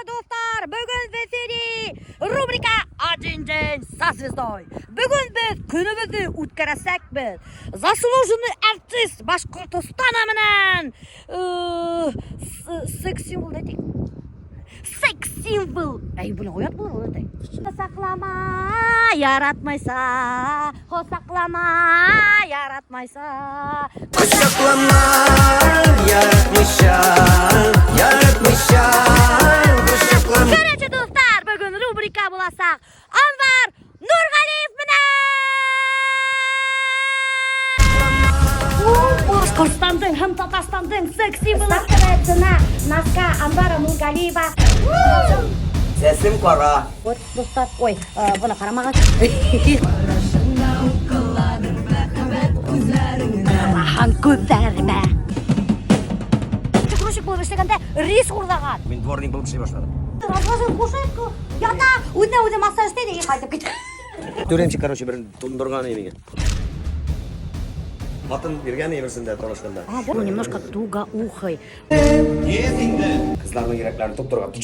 Дуҫтар, бөгөн в эфире рубрика «Один день со звездой». Бөгөн беҙ көнөбөҙҙө үткәрәсәкбеҙ. Заслуженный артист Башҡортостана менән секс-символ әйтик. Секс-символ. Әй, блин, оят булыр ул әйтәй. Ҡосаҡлама, яратмайса, ҡосаҡлама, яратмайса. Quçaklama, yaratmışa, yaratmışa, quçaklama. Короче, дуҫтар, бөгөн рубрика буласаҡ. Анвар Нурғалиев менән! Башҡортостандың һәм Татарстандың секс-символы. Стартовая цена носка Анвара Нургалиева. Sesim kara. Вот, дуҫтар, ой, бына ҡарамағыҙ. Ҡараһаң күҙҙәремә. Грузчик булып эшләгәндә рис урлаған. Мин дворник булып эшләй башланым. Разложил кушетку, ята, үҙенә үҙе массаж эшләй и ҡайтып китә. Төрәмче, короче, бер тондорған миңә. Ҡатын биргән берсендә танышҡанда. Ну, немножко тугоухой. Ҡыҙҙарҙың йөрәктәрен тотторған.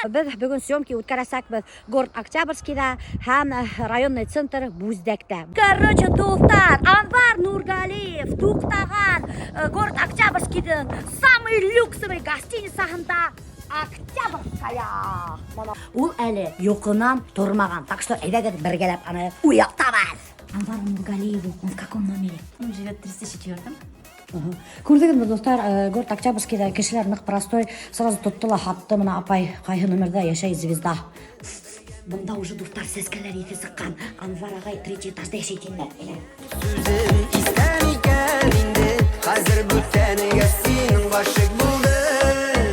Беҙ бөгөн съемки үткәрәсәкбеҙ город Октябрьскийҙа һәм районный центр Бүздәктә. Короче, дуҫтар, Анвар Нургалиев туҡтаған город Октябрьскийҙың самый люксовый гостиницаһында Октябрьская. Мына ул әле йоҡонан тормаған. Так что әйҙәгеҙ бергәләп аны уятабыҙ. Анвар Нургалиеву, он в каком номере? Он живет в 304-м. Күрҙегеҙме, дуҫтар, город Октябрьскийҙа кешеләр ныҡ простой, сразу тотто ла һатты. Мына апай ҡайһы номерҙа йәшәй звезда. Бында уже, дуҫтар, сәскәләр еҫе сыҡҡан. Анвар ағай третий этажда йәшәй тине. Сүзем истән икән инде, хәзер бүтәнегә синең гашыйк булдым.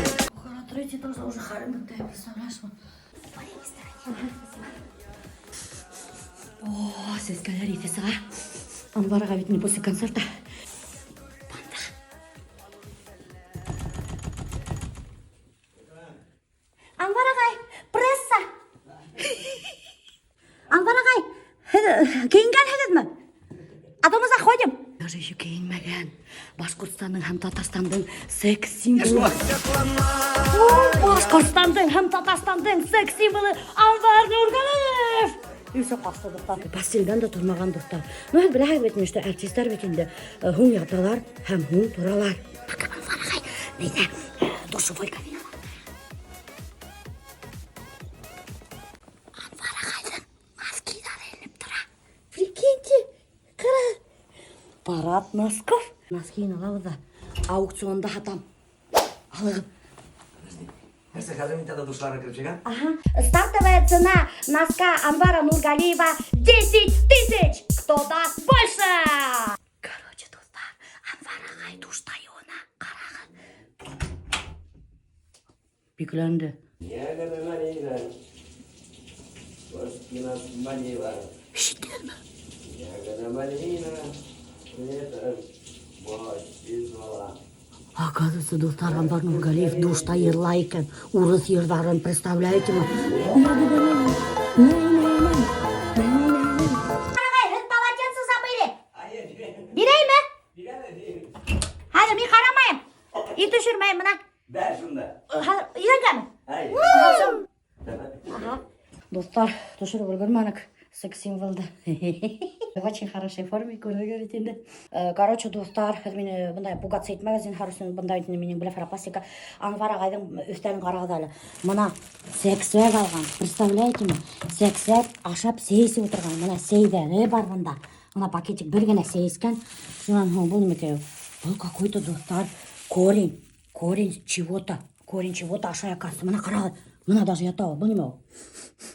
Третий этажда уже хәлем бөттө, представляешь? О, сәскәләр еҫе сыға. Анвар ағай бит не после концерта. Бында. Анвар ағай, пресса. Анвар ағай, һеҙ кейенгәнһегеҙме? А то мы заходим. Даже еще кейенмәгән. Башҡортостандың һәм Татарстандың секс-символы. Башҡортостандың һәм Татарстандың секс-символы Анвар Нургалиев. И все ҡасты, дуҫтар. Постелдән дә тормаған, дуҫтар. Ну, һеҙ беләһегеҙ бит инде, что артистар бит инде һуң яталар һәм һуң торалар. Пока Анвар ағай, ниҙә, душевой кабинада. Анвар ағайҙың носкиҙары эленеп тора. Прикиньте, ҡара. Парад носков. Носкиын алабыҙ ҙа аукционда һатам. Алығыҙ. Нәрсә, хәзер мин тағы душларына кереп сығам? Ага. Стартовая цена носка Анвара Нургалиева 10 тысяч. Кто даст больше? Короче, дуҫтар, Анвар ағай душта йыуына. Ҡарағыҙ. Бикләнде. Ягода малина, малина, Ишеттегеҙме? ягода малина, это мать звала. Оказывается, дуҫтар, Анвар Нургалиев душта йырлай икән. Урыҫ йырҙарын, представляете ме? Ағай, һеҙ полотенце забыли. Бирәйме? Хәҙер мин ҡарамайым. И төшөрмәйем мына. Бәр шунда. Хәҙер өйрәнгәнме? Әй. Ага. Дуҫтар, төшөрөп өлгөрмәнек секс-символды. В очень хорошей форме күрҙегеҙ бит инде. Короче, дуҫтар, һеҙ мине бындай пугаться итмәгеҙ, зинһар өсөн, бында бит инде минең блефаропластика. Анвар ағайҙың өҫтәлен ҡарағыҙ әле. Мына сәксәк алған, представляете ме? Сәксәк ашап сәй эсеп ултырған. Мына сәйҙәре бар бында. Мына пакетик бер генә сәй эскән. Шунан һуң был нимәкәй? Был какой-то, дуҫтар, корень, корень чего-то, корень чего-то ашай, оказывается. Мына ҡарағыҙ, мына даже ята ул. Был нимә ул?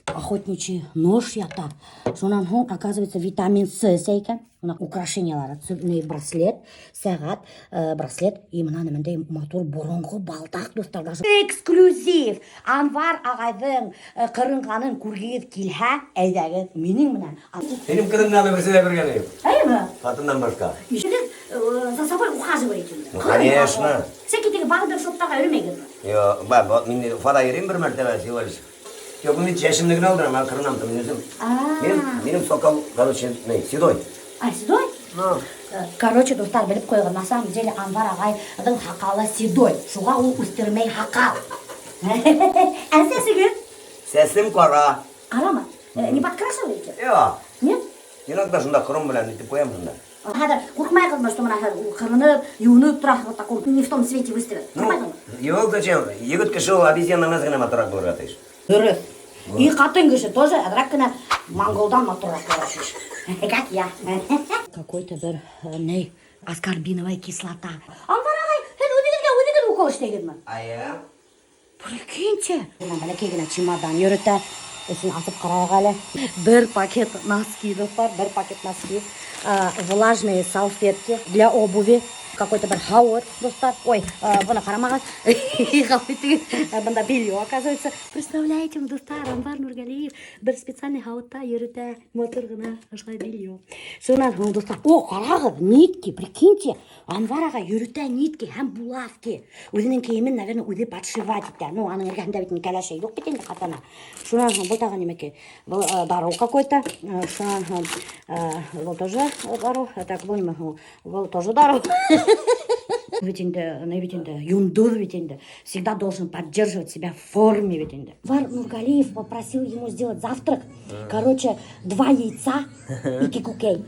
Охотничий нож ята. Шунан һуң, оказывается, витамин С эсә икән. Мына украшениялары, цепной браслет, сәғәт, браслет и мына нимәндәй матур боронғо балдаҡ, дуҫтар, даже. Эксклюзив. Анвар ағайҙың ҡырынғанын күргегеҙ килһә, әйҙәгеҙ минең менән. Минең ҡырынғанды береһе лә күргәне юҡ. Әйме? Ҡатындан башҡа. Һеҙ за собой ухаживаете. Ну, конечно. Всякий теге барбершоптарға йөрөмәйһегеҙме? Юҡ, ба, мин Уфала йөрөйөм бер мәртәбә всего лишь. Юҡ, мин сәсемде генә алдырам, мин ҡырынам да мин үҙем. А. Минең саҡал, короче, не, седой. А, седой? Ну. Короче, дуҫтар, белеп ҡуйығыҙ, на самом деле Анвар ағайҙың һаҡалы седой. Шуға ул үҫтермәй һаҡал. Ә сәсегеҙ? Сәсем ҡара. Ҡарамы? Не подкрашиваете? Юҡ. Нет? Иногда шунда хром менән итеп ҡуям шунда. Хәҙер ҡурҡмайһығыҙмы, что бына хәҙер ул ҡырынып, йыуынып тора, вот таком, не в том свете выставят? Ну, Ҡурҡмайһығыҙмы? юҡ, зачем? Егет кеше ул обезьяна гына матурыраҡ булырға тейеш. Дөрөҫ. И ҡатын кеше тоже әҙерәк кенә монголдан матурыраҡ булырға тейеш. Как я. Какой-то бер ни, аскорбиновая кислота. Анвар ағай, һеҙ үҙегеҙгә үҙегеҙ укол эшләйһегеҙме? Эйе. Прикиньте. Бына бәләкәй генә чемодан йөрөтә. Эсен асып ҡарайыҡ әле. Бер пакет носки, дуҫтар, бер пакет носки. Влажные салфетки для обуви. Какой-то бер һауыт, дуҫтар. Ой, быны ҡарамағыҙ. Ғәфү итегеҙ. Бында белье, оказывается. Представляете, дуҫтар, Анвар Нургалиев бер специальный һауытта йөрөтә. Матур ғына ошолай белье. Шунан һуң, дуҫтар, о, ҡарағыҙ, нитки, прикиньте. Анвар ағай йөрөтә нитки һәм булавки. Үҙенең кейемен, наверное, үҙе подшивать итә. Ну, аның эргәһендә бит кәләше юҡ бит инде ҡатыны. Шунан һуң был тағы нимәкәй? Был дарыу какой-то. Шунан һуң был тоже дарыу. Так, был нимә һуң? Был тоже дарыу. Бит инде, ни бит инде, йондоҙ бит инде. Всегда должен поддерживать себя в форме бит инде. Анвар Нургалиев попросил ему сделать завтрак. Короче, два яйца и күкәй.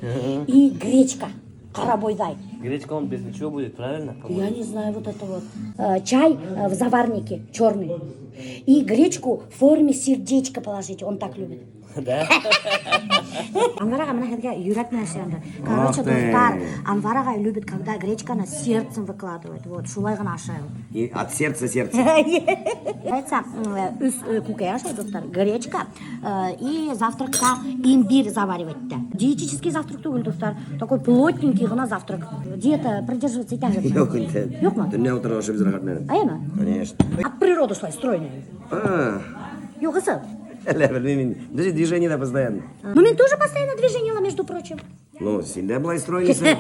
И гречка. Ҡарабойҙай. Гречка он без ничего будет, правильно? Я По-моему? не знаю вот это вот. Чай в заварнике черный. И гречку в форме сердечка положить. Он так любит. Да? Анвар ағай бына һеҙгә йөрәк менән. Короче, Ах ты. Дуҫтар, Анвар ағай любит, когда гречканы сердцем выкладывает. Вот, шулай ғына ашай ул. И от сердца сердце. Яйца, өс күкәй ашай, дуҫтар, гречка и завтракка имбирь заваривать итә. Диетический завтрак түгел, дуҫтар. Такой плотненький ғына завтрак. Диета придерживаться итәһегеҙме? Юҡ инде. Юҡмы? Төнлә ултырып ашап рәхәтләнеп. Эйеме? Конечно. От природы шулай стройный. А, Юҡ, ысын. Әллә белмәйем инде. Даже движение да постоянно. Ну, мин тоже постоянно движение, между прочим. Ну, һин дә былай стройныйһың.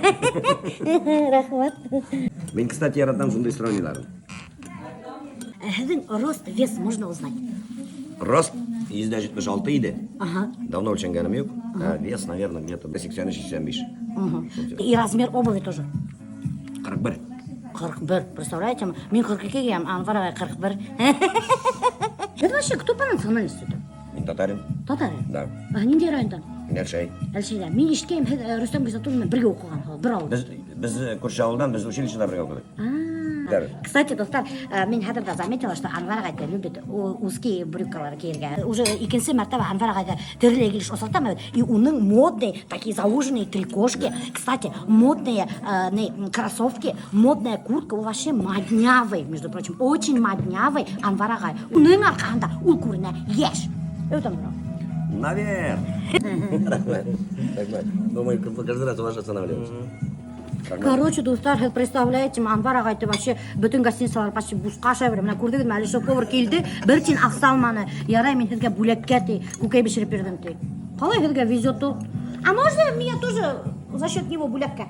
Рәхмәт. Мин, кстати, яратам шундай стройныйларҙы. Һеҙҙең рост, вес можно узнать? Рост 176 ине. Ага. Давно үлсәнгәнем юҡ. А вес, наверное, где-то 83-85. И размер обуви тоже. 41. 41, представляете? Мин 42 кейәм, Анвар ағай 41. Это вообще кто по национальности? Мин татарин. Татарин? Да. А ниндәй райондан? Мин Әлшәй. Әлшәйҙән. Мин ишеткәйнем, һеҙ Рөстәм Ғиззәтуллин менән бергә уҡыған, бер ауыл. Беҙ күрше ауылдан, беҙ училищеда бергә уҡыныҡ. А. Кстати, дуҫтар, мин хәҙер ҙә заметила, что Анвар ағай любит узкие брюкалар кейергә. Уже икенсе мәртәбә Анвар ағайҙы тереләй килеш осратам, и уның модные, такие зауженные трикошки, кстати, модные не, кроссовки, модная куртка, ул вообще моднявый, между прочим, очень моднявый Анвар ағай. Уның арҡаһында ул күренә йәш. Өтәм. Наверное. Рәхмәт. Рәхмәт. Думаю, каждый раз у вас останавливаемся. Короче, дуҫтар, һеҙ представляете, Анвар ағайҙы вообще бөтөн гостиницалар почти бушҡа ашай бирә. Бына күрҙегеҙме, әле шеф-повар килде, бер тин аҡса алманы. Ярай, мин һеҙгә бүләккә ти, күкәй бешереп бирҙем ти. Ҡалай һеҙгә везет ул? А можно меня тоже за счет него бүләккә?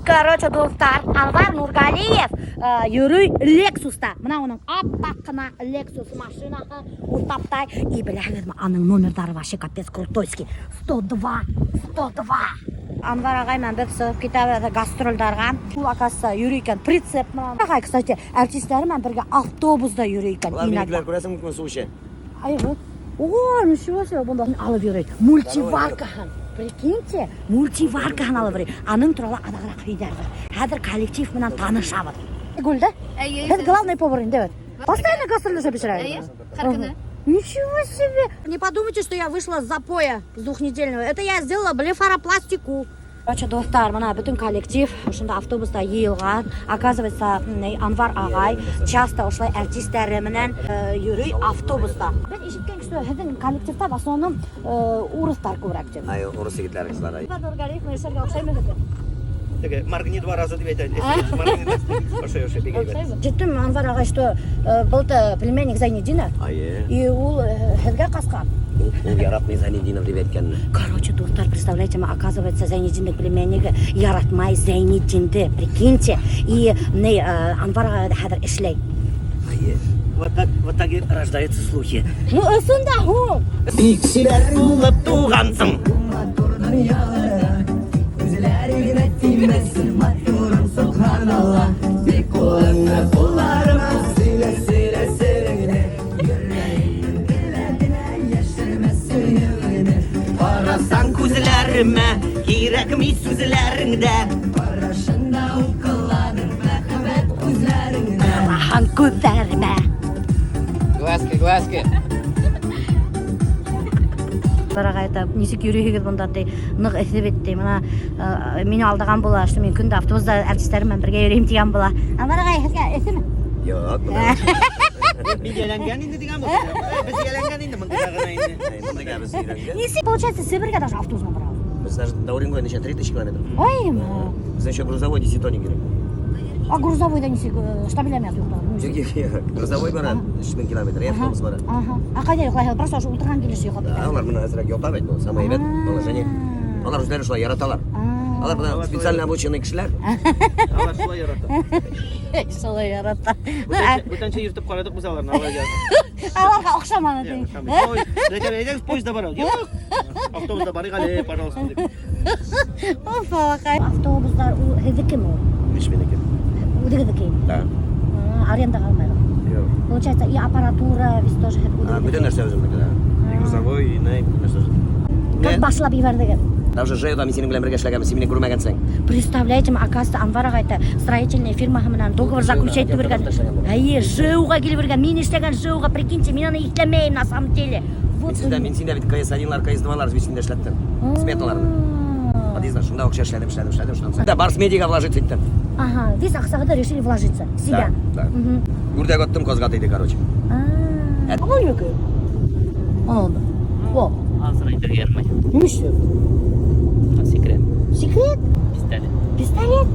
Короче, дуҫтар, Анвар Нургалиев йөрөй Лексуста. Бына уның аппаҡ ҡына Lexus машинаһы утаптай. И беләһегеҙме, аның номерҙары вообще капец крутойский. 102, 102. Анвар ағай менән беҙ сығып китәбеҙ гастролдарға. Ул, оказывается, йөрөй икән прицеп менән. Ағай, кстати, артистары менән бергә автобуста йөрөй икән. Улар Иногда. минекеләр күрәһең күпме һыу эсә. Ай, вот. О, ничего себе, бында алып йөрөй. Мультиваркаһын. Прикиньте, мультиваркаһын алып йөрөй. Аның турала аҙағыраҡ һөйләрбеҙ. Хәҙер коллектив менән танышабыҙ. Гүл, да? Эйе. Һеҙ главный повар инде бит. Постоянно гастролдә бешерә. Эйе, һәр көнө. Ничего себе! Не подумайте, что я вышла с запоя с двухнедельного. Это я сделала блефаропластику. Короче, дуҫтар, бына бөтөн коллектив ошонда автобуста йыйылған. Оказывается, Анвар ағай часто ошолай артистары менән йөрөй автобуста. Беҙ ишеткән, что һеҙҙең коллективта в основном урыҫтар күберәк тип. Ай, урыҫ егеттәре, ҡыҙҙары. Анвар Нургалиев менән эшләргә оҡшаймы һеҙгә? Теге моргни два раза тип әйтә. Моргни. Ошо ошо бик әйбәт. Ишеттем, Анвар ағай, что был племянник Зайнетдина. Эйе. И ул һеҙгә ҡасҡан. Ул яратмай Зайнетдинов тип әйткәнне. Короче, дуҫтар, представляете, оказывается, Зайнетдиндең племяннигы яратмай Зайнетдинде, прикиньте. И ни, Анвар ағай хәҙер эшләй. Эйе. Вот так и рождаются слухи. Ну, ысын да һуң. Бик сибәр булып туғанһың. Үзләре Тимәсен матурым, собханалла. Бир ҡулыңны ҡулларыма, һөйлә, һөйлә сереңде. Йөрәгемдең келәтенә йәшермә сөйөүеңде. Ҡараһаң күҙләремә, кәрәкмәй һүҙҙәрең дә. Ҡарашыңда уҡыланыр мөхәббәт күҙҙәреңдә. Ҡараһаң күҙҙәремә. Глазки, глазки. Ағай әйтә, нисек йөрөйһөгөҙ бында ти, ныҡ эҫе бит ти. Бына мине алдаған була, что мин көн дә автобуста артистар менән бергә йөрөйөм тигән була. Анвар ағай, һеҙгә эҫеме? Юҡ, бында. Мин йәләнгән инде тигән булды. Беҙ йәләнгән инде бында ғына инде. Бында беҙ өйрәнгән. Нисек получается Себергә даже автобус менән барабыҙ? Беҙ даже до Уренгоя нисә 3000 километр. Ой, Беҙ еще грузовой 10 тонн кәрәк. а грузовойҙа нисек штабелями йоҡлай? Юҡ, юҡ, юҡ. Грузовой бара 3000 километр, автобус бара. Ага. А ҡайҙа йоҡлайһығыҙ? Просто ошо ултырған килеш йоҡлап Да, китәһегеҙ. улар бына әҙерәк ята бит был, самый әйбәт положение. Улар үҙҙәре шулай яраталар. Улар бына специально обученный кешеләр. Улар шулай ярата. Шулай ярата. Бүтәнсә йөрөтөп ҡараныҡ беҙ уларҙы, улар ярата. Уларға оҡшаманы ти. Ой, әйҙәгеҙ поезда барабыҙ. Юҡ. Автобуста барайыҡ әле, пожалуйста, тип. Оф, балаҡай. Автобустар ул һеҙҙекеме ул? Биш минеке. Үҙегеҙҙеке. Да. Арендаға алмайһығыҙ. Юҡ. Получается, и аппаратура весь тоже һеҙ А, үҙегеҙҙеке. Бөтә нәрсә үҙемдеке, да. И грузовой, и ни, бөтә нәрсә үҙемдеке. Как башлап ебәрҙегеҙ? Даже ЖЭУ-ҙа мин һинең белән бергә эшләгәнмен, һин мине күрмәгәнһең. Представляете, оказывается, Анвар ағай әйтә, строительный фирмаһы менән договор заключать итеп биргән. Эйе, ЖЭУ-ға килеп биргән. Мин эшләгән ЖЭУ-ға, прикиньте, мин уны иҫләмәйем на самом деле. Вот. Мин һиндә, мин һиндә бит КС-1-лар, КС-2-лар бит һиндә эшләттем. Сметаларҙы. Подъезда шунда уҡ эшләнем, эшләнем, эшләнем, шунан һуң. Да, Барс Медиаға вложиться иттем. Ага, весь аҡсағыҙҙы решили вложиться в себя. Да, да. Үрҙәк аттым, ҡаҙға тейҙе, короче. А, был нимәке? Ана. О, Хәҙер әйтергә ярамай. нимәһе? Секрет. Секрет? Пистолет. Пистолет?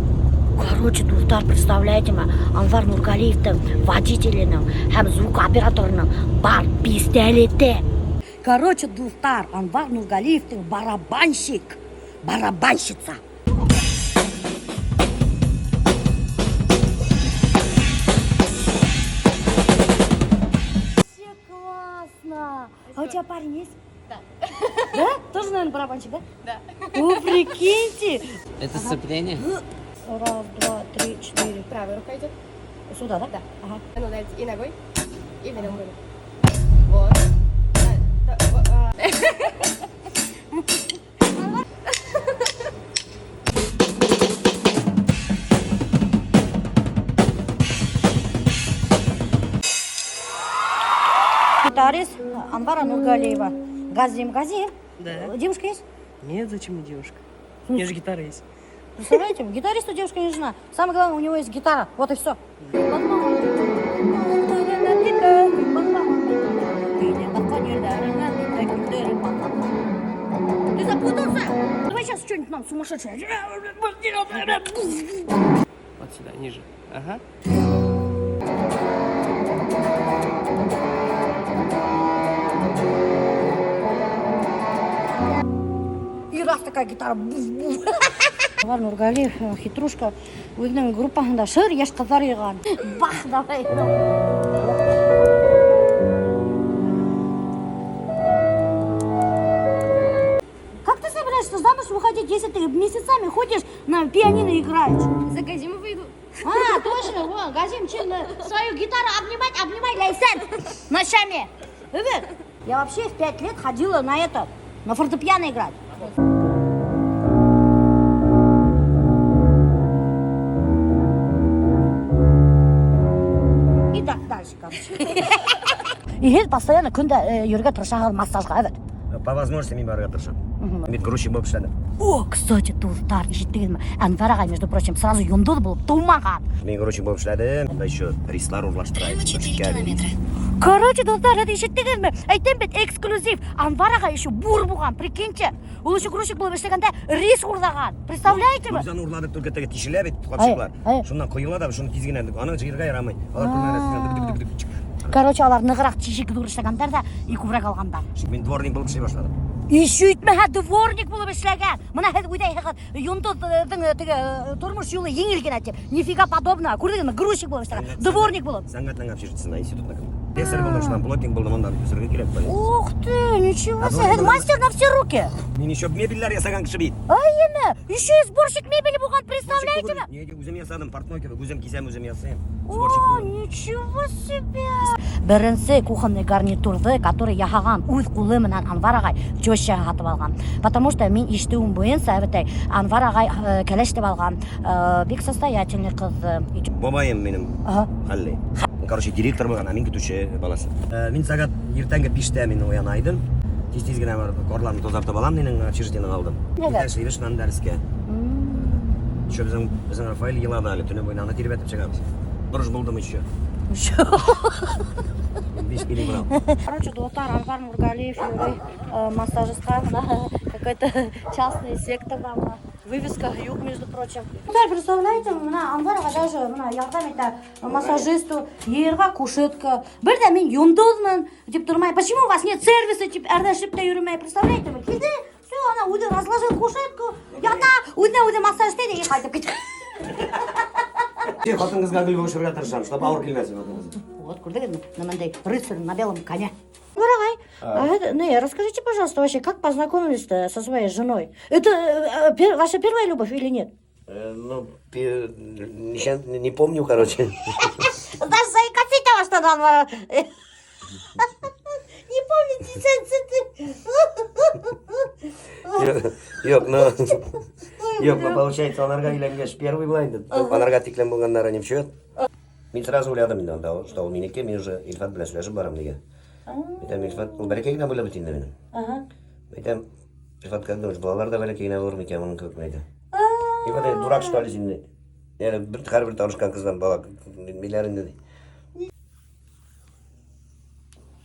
Короче, дуҫтар, представляете ме, Анвар Нургалиевтың водителенең һәм звукооператорының бар пистолеты. Короче, дуҫтар, Анвар Нургалиевтың барабанщик, барабанщица. Вообще классно. А у тебя парень есть? Да. Да? Тоже, наверное, барабанщик, да? Да. О, прикиньте. Это сцепление? Раз, два, три, четыре. Правая рука идет. Сюда, да? Да. Ага. Ну, дайте и ногой, и берем руку. Вот. Да, да, вот, а. Гитарист Анвара Нургалиева. Газим, Газим. Да. Девушка есть? Нет, зачем мне девушка? У меня же гитара есть. Представляете, гитаристу девушка не нужна. Самое главное, у него есть гитара. Вот и все. Ты запутался? Давай сейчас что-нибудь нам сумасшедшее. Вот сюда, ниже. Ага. И раз такая гитара. Буф-буф. Анвар Нургалиев, хитрушка, үҙенең группаһында шыр йәш ҡыҙҙар йыйған. Бах, давай. Как ты собираешься замуж выходить, если ты месяцами ходишь на пианино играешь? За Газима выйду. А, точно, вон, Газим, чем свою гитару обнимать, обнимай, Ляйсән, ночами. Эйе, я вообще в 5 лет ходила на это, на фортепиано играть. И так дальше, короче. И һеҙ постоянно көндә йөрөргә тырышаһығыҙ массажға, эйе. По возможности мин барырға тырышам. Мин грузчик булып эшләнем. О, кстати, дуҫтар, ишеттегеҙме? Әнвәр ағай, между прочим, сразу йондоҙ булып тыумаған. Мин грузчик булып эшләнем. Да еще рислар урлаштыра. Короче, дуҫтар, это ишеттегеҙме? Әйтәм бит, эксклюзив. Анвар ағай еще бур булған, прикиньте. Ул еще грузчик булып эшләгәндә рис урлаған. Представляете ме? Беҙ аны урланыҡ только теге тишелә бит ҡапсыҡлар. Ай, ай. Шунан ҡойола да шуны тиҙ генә аны йыйырға ярамай. Улар күрмәгән. Короче, улар нығыраҡ тишек ҙур эшләгәндәр ҙә и күберәк алғандар. Мин дворник булып эшләй башланым. Еще етмәһә дворник булып эшләгән. Бына һеҙ уйлайһығыҙ, йондоҙҙоң теге тормош юлы еңел генә тип. Нифига подобного. Күрҙегеҙме? Грузчик булып эшләгән. Дворник булып. Сәнғәтнең общежитиесендә институтта. Слесарь булдым, шуннан плотник булдым, монда үсергә кирәк бит. Ух ты, ничего А себе, ну, мастер на все руки. Мин еще мебельләр ясаган кеше бит. Әйеме, еще и сборщик мебели булган, представляете ме? Не, үзем ясадым, портной кебек, үзем кисәм, үзем ясыйм. О, Сборщик түгел. ничего себе! Беренсе кухонный гарнитурҙы, который яһаған үҙ ҡулы менән Анвар ағай тещаға һатып алған. Потому что мин ишетеүем буйынса, әбетәй, Анвар ағай кәләш тип алған, бик состоятельный ҡыҙҙы. Бабайым минем Ага. Хәлли. Короче, директор булган, ә мин көтүсе баласы. Мин сәгать иртәнге 5-тә мин уяна идем. Тиз-тиз генә барып ҡарларны тазартып алам, минең общежитиенең алдым. Нәгә? Эшлибез шуннан дәрескә. Еще безнең Рафаэль елады әле, төне буена аны тирбәтеп чыгабыз. Борыш булдым еще. 5 килограмм. Короче, дуҫтар, Анвар Нургалиев йөрөй массажистҡа, бына какой-то частный сектор бына. Вывеска юҡ, между прочим. Дуҫтар, представляете, бына Анварға даже бына ярҙам итә массажисту, йыйырға кушетка. Бер ҙә мин йондоҙмон тип тормай. Почему у вас нет сервиса тип әрләшеп тә йөрөмәй, представляете? Килде, все, ана үҙе разложил кушетку, ята, үҙенә үҙе массаж эшләй и ҡайтып китә. Ҡатын-ҡыҙға көлөп өшөргә тырышам, чтобы ауыр килмәһен ҡатын-ҡыҙ. Вот, күрҙегеҙме? Бындай рыцарь на белом коне. Ағай, а это, не, расскажите, пожалуйста, вообще, как познакомились-то со своей женой? Это ваша первая любовь или нет? Ну, не помню, короче. Даже заикаться итә башланы Анвар. Не помните, Юҡ, ну, юҡ, ну, получается, анарға өйләнгәс первый була инде. Анарға тиклем булғандары не в счет. Мин сразу уйладым инде анда, что ул минеке, мин уже Илфат белән сөйләшеп барам дигән. Әйтәм, Илфат, ул бәләкәй генә була бит инде минем. Ага. Әйтәм, Илфат, как думаешь, балалар да бәләкәй генә булыр микән моның кебек, әйтәм. Илфат әйтә, дурак что ли син, ди. Яғни бер һәрбер танышҡан ҡыҙҙан бала миләр инде, ди.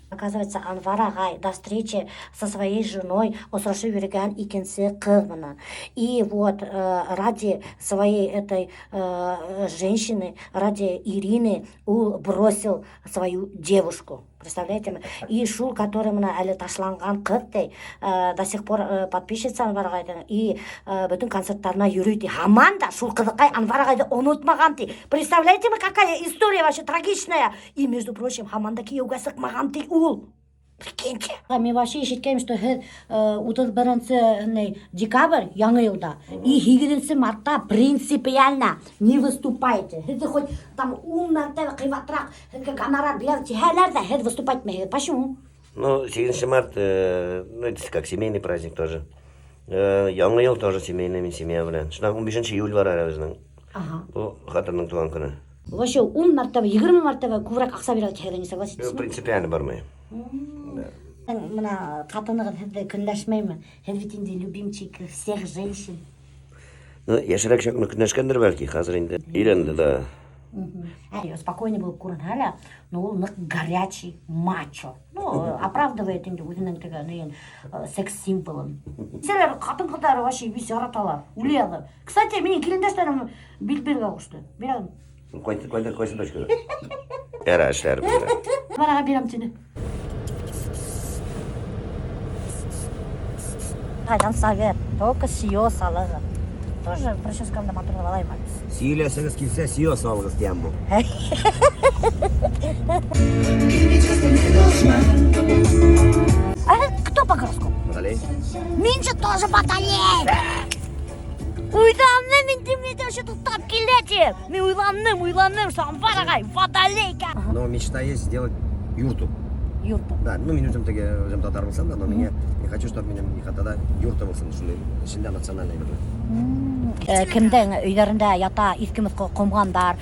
Оказывается, Анвар ағай до встречи со своей женой осрашып йөрөгән икенсе ҡыҙ менән. И вот ради своей этой женщины, ради Ирины, ул бросил свою девушку. Представляете? И шул, который бына әле ташланған ҡыҙ ти, до сих пор подписчица Анвар ағайҙың и бөтөн концерттарына йөрөй ти. Һаман да шул ҡыҙыҡай Анвар ағайҙы онотмаған ти. Представляете мы, какая история вообще трагичная? И, между прочим, һаман да кейәүгә сыҡмаған ти ул. Прикиньте. Мин вообще ишеткәйнем, что һеҙ 31 декабрь яңы йылда и 8 мартта принципиально не выступаете. Һеҙҙе хоть там ун мәртәбә ҡыйбатыраҡ һеҙгә гонорар бирә тиһәләр ҙә, һеҙ выступать итмәйһегеҙ. Почему? Ну, 8 марта, ну, это как семейный праздник тоже. Яңы йыл тоже семейный, мин семья белән. Шуннан 15 июль бар әле безнең. Ага. Бу хатынның туган көне. Вообще ун мәртәбә, 20 мәртәбә күберәк аҡса бирә тиһәләр, не согласитесь? Юҡ, принципиально бармай. Бына ҡатынығыҙ һеҙҙе көнләшмәйме? Һеҙ бит инде любимчик всех женщин. Ну, йәшерәк чакны көнләшкәндер бәлки, хәзер инде өйрәнде да. Әй, спокойный булып күренһә лә, но ул ныҡ горячий мачо. Ну, оправдывает инде үҙенең теге нейен, секс-символын. Сәләр ҡатын-ҡыҙҙары вообще весь яраталар, үләләр. Кстати, минең килендәштәрем бил бирергә ҡушты. Бирәм. Кайсы, кайсы, кайсы точкада? Яра эшләр бездә. Бараға бирәм тине. Ҡайҙан совет? Только сио салығыҙ. Тоже прическамды матурлап алайым әле. Сөйләсегеҙ килсә, сио салығыҙ тиям бу. А кто по гороскопу? Водолей. Мин же тоже водолей. Уйланым мин тимләйҙе вообще туҡтап килә тип. Мин уйланым, уйланым, что Анвар ағай водолейка. Но мечта есть сделать юрту. Юрту. Да, ну мин үҙем теге үҙем татар булһам да, но миңә не хочу, чтобы минең ихатала юрта булһын, шундай эсендә национальный бер. Кемдең өйҙәрендә ята иҫке мөҫҡө ҡомғандар,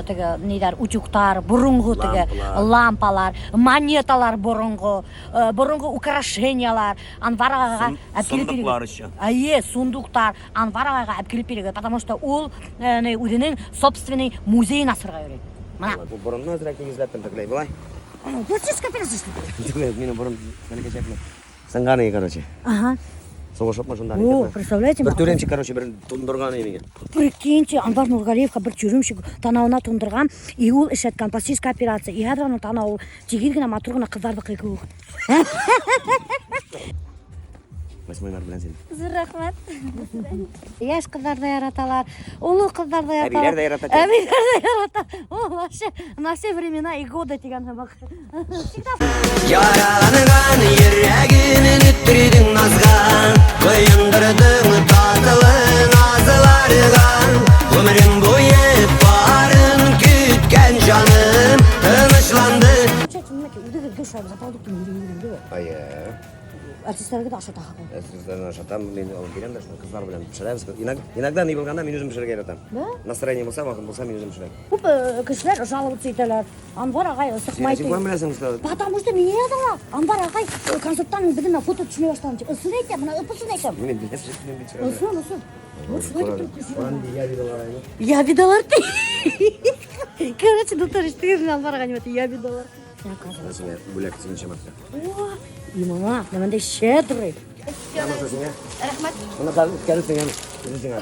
теге ниҙәр, утюгтар, боронғо теге Лампалар. лампалар, монеталар боронғо, боронғо украшениялар. Анвар ағайға әп килеп сундуклар бирегеҙ. еще. Эйе, сундуктар Анвар ағайға әп килеп бирегеҙ, потому что ул ни, үҙенең собственный музейын асырға йөрөй. Бына. Бу боронно әҙерәк тигеҙләттем тегеләй былай. Пластическая операция эшләй. Түгел, минең борон бәләкәй чаҡта сынған ине, короче. Ага. Һуғышып шунда. О, представляете? Бер тюремщик, короче, бер тондорған ине миңә. Прикиньте, Анвар Нургалиевҡа бер тюремщик танауына тондорған, и ул эшләткән пластическая операция. И хәҙер уның танауы тигеҙ генә, матур ғына ҡыҙҙарҙыҡы кеүек. 8 март белән сине. Ҙур рәхмәт. Йәш ҡыҙҙар ҙа яраталар, оло ҡыҙҙар ҙа яраталар. Әбейҙәр ҙә ярата. Әбейҙәр ҙә ярата. О, вообще, на все времена и годы тигән һымаҡ. Всегда Яраланган йөрәгемне төрҙөң назға Ҡойондорҙоң татлы назларға Ғүмерем буйы парын көткән жаным Тынысланды Получается, нимәке, үҙегеҙ гел шулай за продуктами йөрөйһөгөҙ инде. Эйе. Артистәргә лә ашатаһығыҙ. Артистларҙы ашатам, мин алып киләм дә, шуны ҡыҙҙар белән бешерәбеҙ. Иногда ни булғанда мин үҙем бешерергә яратам. Да? Настроение булһа, ваҡыт булһа, мин үҙем бешерәм. Күп кешеләр жаловаться итәләр. Анвар ағай сыҡмай. Син ҡайҙан беләһең, что Потому что миңә яҙалар. Анвар ағай концерттан беҙҙең менән фото төшөрә башланы. Ысын әйтәм, бына ысын әйтәм. Мин беләм, мин бит. Ысын, ысын. Вот шулай итеп тороп Я видела. Я видалар ти. Короче, дуҫтар, ишеттегеҙме Анвар ағай нимә ти? Я видалар. Һиңә бүләк 8 мартҡа. О, и бына, бындай щедрый. Быныһы һиңә. Рәхмәт. Быны хәҙер үткәрерһең әле. Үҙе һиңә.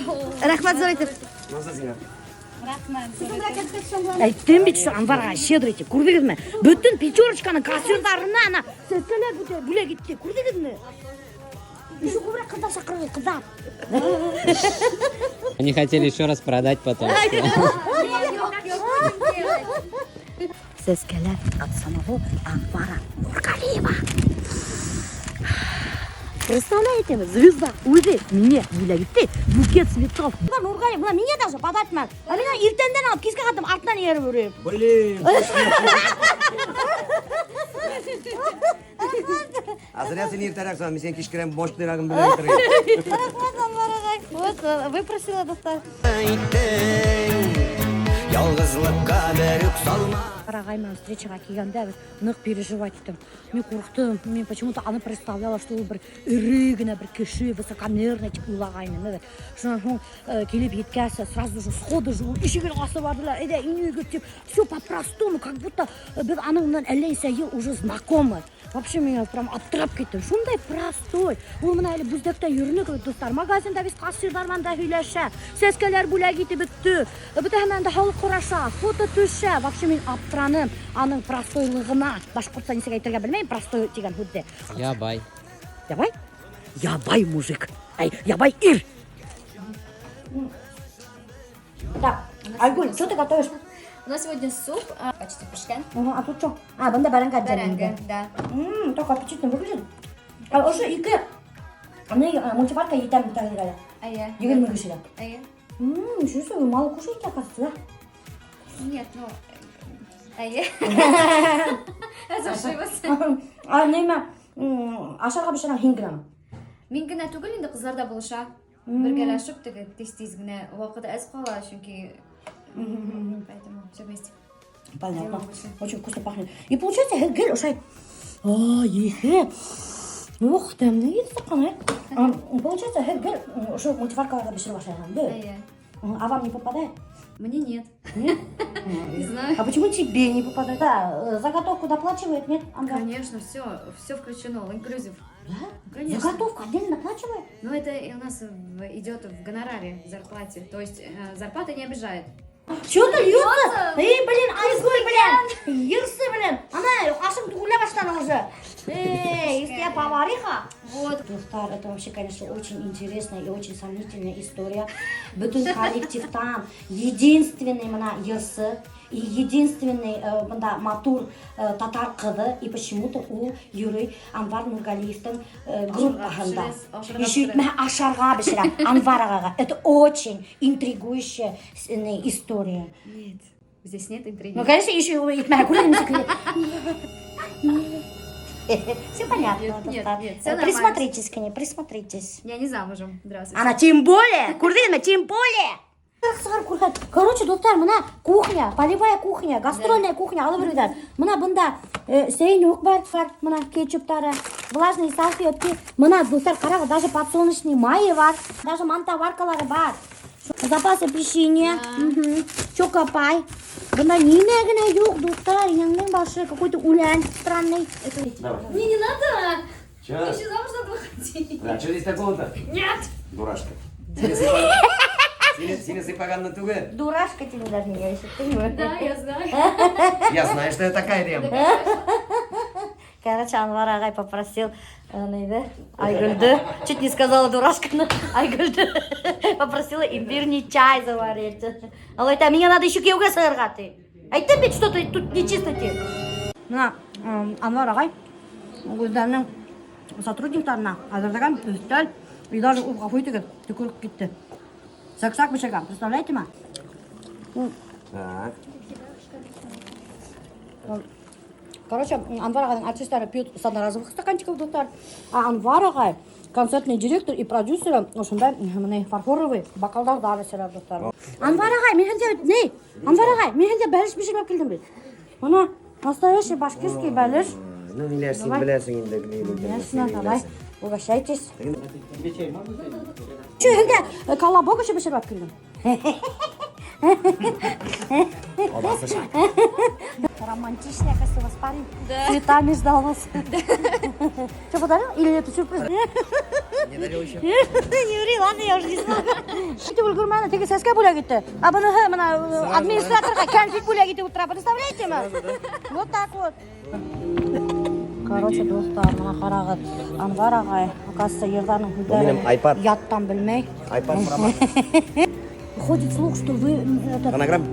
Рәхмәт ҙур итеп. Быныһы һиңә. Әйттем бит, что Анвар ағай щедрый тип. Күрҙегеҙме? Бөтөн Пятерочканың кассирҙарына ана сәскәләр бүләк итте. Күрҙегеҙме? Еще күберәк ҡыҙҙар саҡырығыҙ, ҡыҙҙар. Они хотели еще раз продать потом. Сәскәләр от самого Анвара Нургалиева. Представляете, звезда үҙе миңә бүләк итте букет цветов. Анвар Нургалиев, бына миңә даже подарок итмәне. Ә мин иртәндән алып кискә хәтлем артынан эйәреп йөрөйөм. Блин. А зря һин иртәрәк сығам, мин һине кискерәм мощныйрағын белән итергә. Рәхмәт, Анвар ағай. Вот, выпросила дуҫтар. Иттең Ялғыҙлыҡҡа берүк салма Анвар ағай менән встречаға килгәндә беҙ ныҡ переживать иттем. Мин ҡурҡтым. Мин почему-то аны представляла, что ул бер эре генә бер кеше, высокомерный тип уйлағайным. Эйе. Шунан һуң килеп еткәс, сразу же сходу же ул ишеген асып барҙылар. Әйҙә, инегеҙ тип. Все по-простому, как будто беҙ аның менән әллә нисә йыл уже знакомы. Вообще мин прям аптырап киттем. Шундай простой. Ул бына әле Бүздәктә йөрөнө кеүек дуҫтар. Магазинда беҙ кассирҙар менән дә һөйләшә. Сәскәләр бүләк итеп бөттө. Бөтәһе менән дә һаулыҡ һораша, фото төшә. Вообще мин аптыраным аның простойлығына. Башҡортса нисек әйтергә белмәйем, простой тигән һүҙҙе. Ябай. Ябай? Ябай мужик. Ай, ябай ир. Так, Айгуль, что ты готовишь? У нас сегодня суп, почти бешкән. Ага, а тут что? А, бында бәрәңге отдельно. Бәрәңге, да. Так аппетитно выглядит. А ошо ике ни мультиварка етәм бит әле. Эйе. 20 кешегә. Эйе. Ничего себе, вы мало кушаете, оказывается, да? Нет, ну, эйе. Разошилась. А нимә, ашарға бешерәң һин генәме? Мин генә түгел инде, ҡыҙҙар ҙа булыша. Бергәләшеп теге тиҙ-тиҙ генә ваҡыт әҙ ҡала, сөнки поэтому все вместе. Понятно. Делаем больше. Очень вкусно пахнет. И получается, гел ошай. А, еһе. Ух, тәмле еҫ сыҡҡан, ә? А, получается, гел ошо мультиваркаларҙа бешереп ашайһың, да? Эйе. А вам не попадает? Мне нет. Нет? Не знаю. А почему тебе не попадает? Да, заготовку доплачивает, нет? Ангар? Конечно, все включено, all inclusive. Да? Конечно. Заготовку отдельно доплачивает? Но это и у нас идет в гонораре, в зарплате. То есть зарплата не обижает. Что-то льется? Эй, блин, Айгуль, блин, йырсы, блин. Ана, ашым түгелә башланы уже. Эй, если я повариха. Вот. Дуҫтар, это вообще, конечно, очень интересная и очень сомнительная история. Бөтөн коллективтан единственный бына йырсы и единственный бында матур татар ҡыҙы, и почему-то ул йөрөй Анвар Нургалиевтың группаһында. Ашарға Еще бешерә. итмәһә ашарға бешерә Анвар ағайға. Это очень интригующая история. Нет, здесь нет интриги. Ну, конечно, еще итмәһә күрҙегеҙме? Все понятно. Нет, нет, дуҫтар. Нет, всё нормально. Присмотритесь к ней, присмотритесь. Я не замужем. Здравствуйте. Она тем более, күрҙегеҙме, тем более. Короче, дуҫтар, бына кухня, полевая кухня, гастрольная кухня алып йөрөйҙәр. Бына бында сәйнүк бар, бар, бына кетчуптары, влажные салфетки. Бына, дуҫтар, ҡарағыҙ, даже подсолнечный майы бар, даже мантоваркалары бар. Запасы печенье, чокопай. Бында нимә генә юҡ, дуҫтар, инәңдең башы, какой-то үлән странный. Давай. Мне не надо. Че? Мне еще замуж надо выходить. Да, что здесь такого-то? Нет. Дурашка. Һине һыйпағанды түгел. Дурашка тебе даже не я еще понимаю. Да, я знаю. Я знаю, что я такая дем. Короче, Анвар ағай попросил ниҙе, Айгөлдө, чуть не сказала дурашканы, Айгөлдө попросила имбирный чай заварить. Ул әйтә, миңә надо еще кейәүгә сығырға ти. Әйттем бит, что ты тут нечисто ти. Бына Анвар ағай үҙҙәренең сотрудниктарына әҙерләгән өҫтәл, и даже ул, ғәфү итегеҙ, төкөрөп китте. Сәксәк бешергән, представляете ма? Так. Короче, Анвар ағайҙың артистары пьют с одноразовых стаканчиков, дуҫтар. А Анвар ағай, концертный директор и продюсер, ошондай бындай фарфоровый бокалдарҙа эсәләр, дуҫтар. Анвар ағай, мин һеҙгә ни? Анвар ағай, мин һеҙгә бәлеш бешереп килдем бит. Бына настоящий башкирский бәлеш. Ну, ниләр син Давай. Беләсең инде. Ни булды, Ясно, син давай, беләсең. Угощайтесь. Че, һеҙгә колобок еще бешереп килдем. Аласы шак. Романтичный, оказывается, у вас парень. Цветами ждал вас. Что, подарил? Или это сюрприз? Не дарил еще. Не ври, ладно, я уже не знаю. Итеп өлгөрмәне, теге сәскә бүләк итте. А быныһы бына администраторға конфет бүләк итеп ултыра. Представляете ме? Вот так вот. Короче, дуҫтар, бына ҡарағыҙ. Анвар ағай, оказывается, йырҙарҙың Был минең iPad. Яттан белмәй. iPad Pro. Ходит слух, что вы этот, Фонограмм?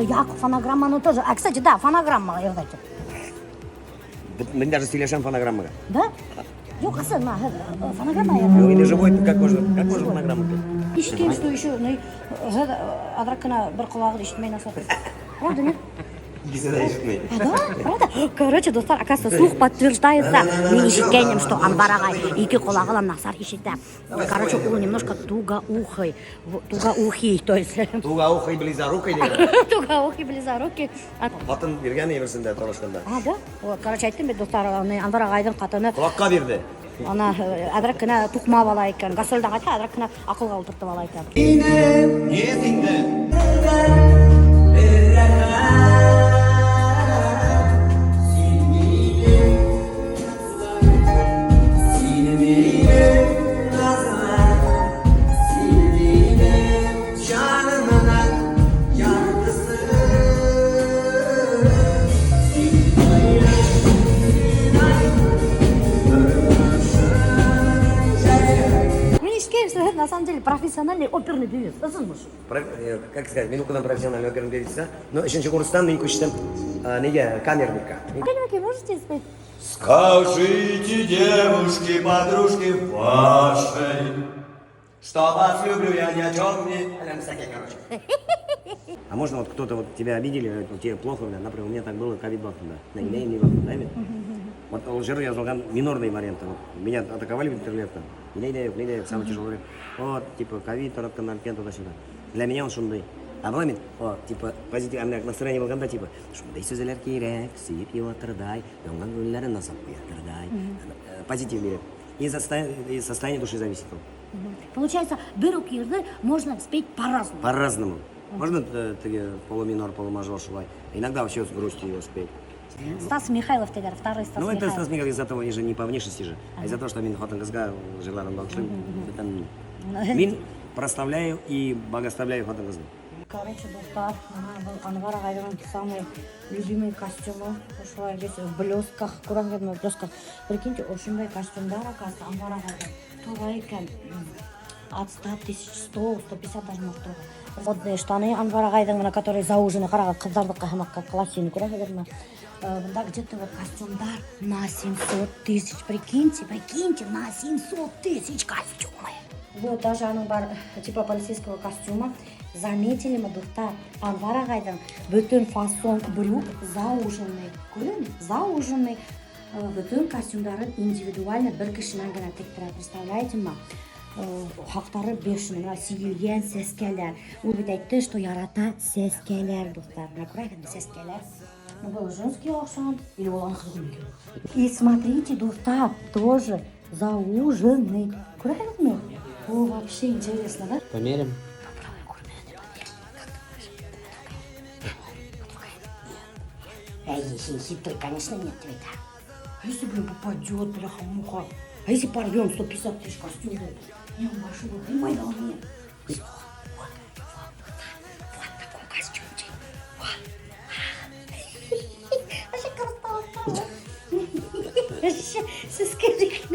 Я фонограмманы тоже. А, кстати, да, фонограмма йырлайһың. Мин даже һөйләшәм фонограммаға. Да? Юҡ, ысын, бына, һеҙ, фонограмма йырлайһың. Юҡ, инде живой, как можно фонограмму петь? Ишеткән, что еще, ну, һеҙ аҙыраҡ ҡына бер ҡолағы ишетмәй насар. Правда, нет? Икеһе лә ишетмәй. А, да? Правда? Короче, дуҫтар, оказывается, слух подтверждается. Мин ишеткәнем, что Анвар ағай ике ҡолағы ла насар ишетә. Короче, ул немножко тугоухий. Тугоухий, то есть. Тугоухий, близорукий тигән. Тугоухий, близорукий. Ҡатын биргән береһендә танышҡанда. А, да? Вот, короче, әйттем бит, дуҫтар, аны Анвар ағайҙың ҡатыны Ҡолаҡҡа бирҙе. ана әҙерәк кенә туҡмап ала икән. Гастролдән ҡайтһа, әҙерәк кенә аҡылға ултыртып ала икән. Нет инде. Canımın yargısı. Мин ишеткәнем, что на самом деле профессиональный оперный певец. Ысынмы? Как сказать, мин уҡыным профессиональный оперный певица, но өсөнсө курстан мин күстем нигә камерника. Кәлимәкәй, можете спеть? Скажите, девушке, подружке вашей, что вас люблю я ни о чем не. Короче. А можно вот кто-то вот тебя обидели, вот тебе плохо, бля, например, у меня так было ковид ваҡытында. Не, не ваҡытында, да, Вот ул йыр яҙылған минорный варианты. Вот меня атаковали в интернете. Не, не, не, самый тяжелый вариант. Вот, типа, ковид таратҡан икән туда-сюда. Для меня он шундай. А былай мин, о, типа, позитив, а менә настроение булғанда, типа, шундай һүҙҙәр кәрәк, һөйөп йыуатырҙай, янған күңелдәрен насап ҡуятырҙай. Позитив бирә. И состояние души зависит. Получается, бер үк йырҙы можно спеть по-разному. По-разному. Можно теге полуминор, полумажор шулай. Иногда вообще с грустью его спеть. Стас Михайлов тиҙәр, второй Стас Ну, это Михайлов. Стас Михайлов из-за того, же не по внешности же, а из-за того, что мин ҡатын-ҡыҙға йырларымда оҡшайым. Это мин прославляю и благословляю ҡатын-ҡыҙҙы. Короче, дуҫтар, бына был Анвар ағайҙың самый любимый костюмы. Ошолай весь в блестках, күрәһегеҙме, в блестках. Прикиньте, ошондай костюмдар, оказывается, Анвар ағайҙа тора икән. От 100 тысяч, 100, 150 даже может тора. Модные штаны Анвар ағайҙың, бына, которые заужены, ҡарағыҙ, ҡыҙҙарҙыҡы һымаҡ классины күрәһегеҙме? Бында где-то вот костюмдар на 700 тысяч. Прикиньте, прикиньте, на 700 тысяч костюмы. Вот даже уның бар типа полицейского костюма. Заметили мы, дуҫтар, Анвар ағайҙың бөтөн фасон брюк зауженный. Күрҙеңме? Зауженный. Бөтөн костюмдарын индивидуально бер кешенән генә тектерә. Представляете ма? Хаҡтары бешеный. Бына сигелгән сәскәләр. Ул бит әйтте, что ярата сәскәләр, дуҫтар. Бына күрәһегеҙме, сәскәләр. Ну, был женский оҡшаған или ул уныҡы. И смотрите, дуҫтар, тоже зауженный. Күрәһегеҙме? О, вообще интересно, да? Померим? Попробуй күрмәне, померь. Как думаешь? Потрогай. Эй, хитрый, конечно, нет тебе, да. А если, блин, попадет, бляха-муха? А если порвем 150 тысяч костюмов? Не, он большой, понимай, да он мне. Вот, вот, вот, вот такой костюмчик. Вот. Вообще красава.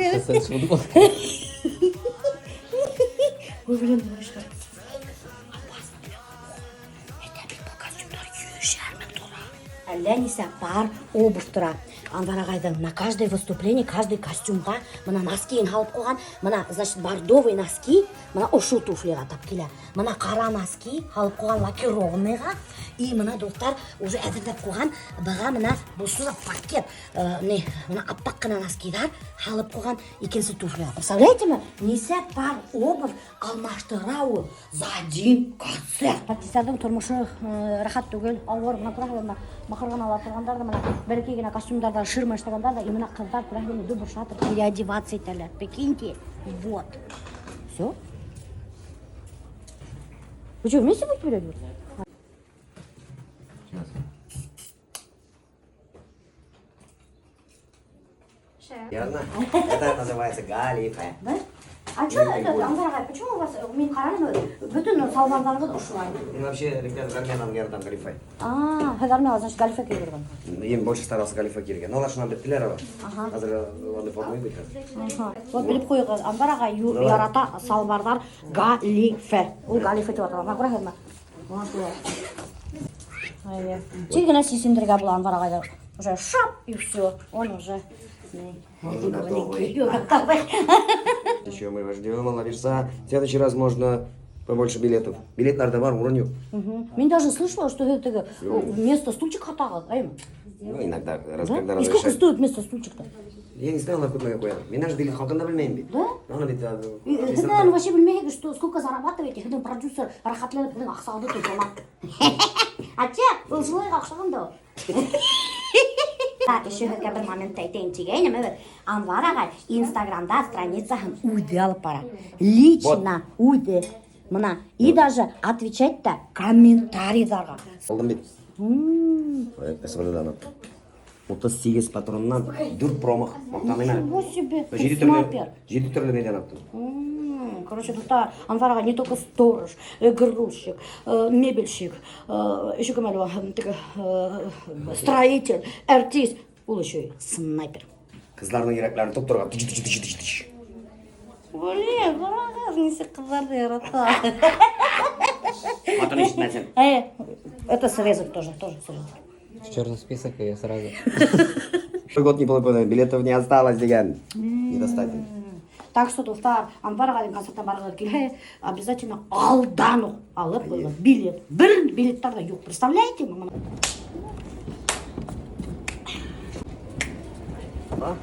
Күрәбеҙ. Сейчас футболка. Ой, блин, малышка. Опасно, бля. Это бит был костюмдар йөҙәр мең тора. Әллә нисә пар обувь тора. Анвар ағайҙың на каждое выступление, каждый костюмға бына носкиын һалып ҡуйған. Бына, значит, бордовый носки, бына ошо туфлиға тап килә. Бына ҡара носки һалып ҡуйған лакированныйға. И бына дуҫтар уже әҙерләп ҡуйған. Быға бына был что за пакет? Не, бына аппаҡ ҡына носкиҙар һалып ҡуйған икенсе туфлиға. Представляете ме? Нисә пар обувь алмаштыра ул за один концерт. Артистарҙың тормошо рәхәт түгел, ауыр. Бына күрәһегеҙ, бына баҡыр ғына ала торғандар ҙа, бына бәләкәй генә костюмдарҙа ширма эшләгәндәр ҙә, и бына ҡыҙҙар күрәһегеҙ, дөбөр шатыр переодеваться итәләр. Прикиньте, вот. Все? Вы что, вместе будете переодеваться? Верно? Это называется галифе. Да? А что это, Анвар ағай, почему у вас, мин ҡараным, бөтөн салбарҙарығыҙ ошолай? Мин вообще электән армиянан яратам галифе. А, һеҙ армияла, значит, галифе кейгергән. Им больше старался галифе кейергә. Но улар шунан бөттөләр ала. Хәҙер андай форма бит хәҙер. Ага. Вот белеп ҡуйығыҙ, Анвар ағай ярата салбарҙар галифе. Ул галифе тип атала. Мына күрәһегеҙме? Мына шулай. Әйе. Тиҙ генә сисендерергә була Анвар ағайҙы. Уже шап и все. Он уже Он готовый. Готовый. Еще мы вас ждем, Алла. В следующий раз можно побольше билетов. Билетлар бар, урын юҡ. Мин даже слышала, что это вместо стульчик һатағыҙ, әйме? Ну, иногда, раз, Да? когда И сколько разрешают. стоит вместо стульчик-то? Я не знаю, откуда я ҡуям. Мин даже билет хаҡында белмәйем бит. Да? Аны бит. Һеҙ, наверное, вообще белмәйһегеҙ, что сколько зарабатываете, һеҙҙең продюсер рәхәтләнеп һеҙҙең аҡсағыҙҙы тота. Атя, ул шулай оҡшаған да ул. Так, еще һеҙгә бер момент әйтәйем тигәйнем, эйе. Анвар ағай Инстаграмда страницаһын үҙе алып бара. Лично үҙе. Мына, и даже отвечать та комментарийҙарға. Алдым бит. СВД-дан аттым. 38 патроннан 4 промах. Маҡтаным әле. Ничего себе, ты Ете төрлө, снайпер. ете төрлө нейҙән аттым. Короче, дуҫтар, Анвар ағай не только сторож, грузчик, мебельщик, еще кем әле ул, теге, строитель, артист, ул еще и снайпер. Ҡыҙҙарҙың йөрәктәрен топ торған. Тыч, тыч, тыч, тыч, тыч. Блин, ҡарағыҙ, нисек ҡыҙҙарҙы ярата. Ҡатын ишетмәһен. Это срезать тоже, тоже срезать. В черный список ее сразу. Год не было, билетов не осталось тигән. Не достать. Так что, дуҫтар, Анвар ағайҙың концертына барғығыҙ килһә, обязательно алдан уҡ алып ҡуйығыҙ билет. Бер билеттар ҙа юҡ, представляете? Мына. А?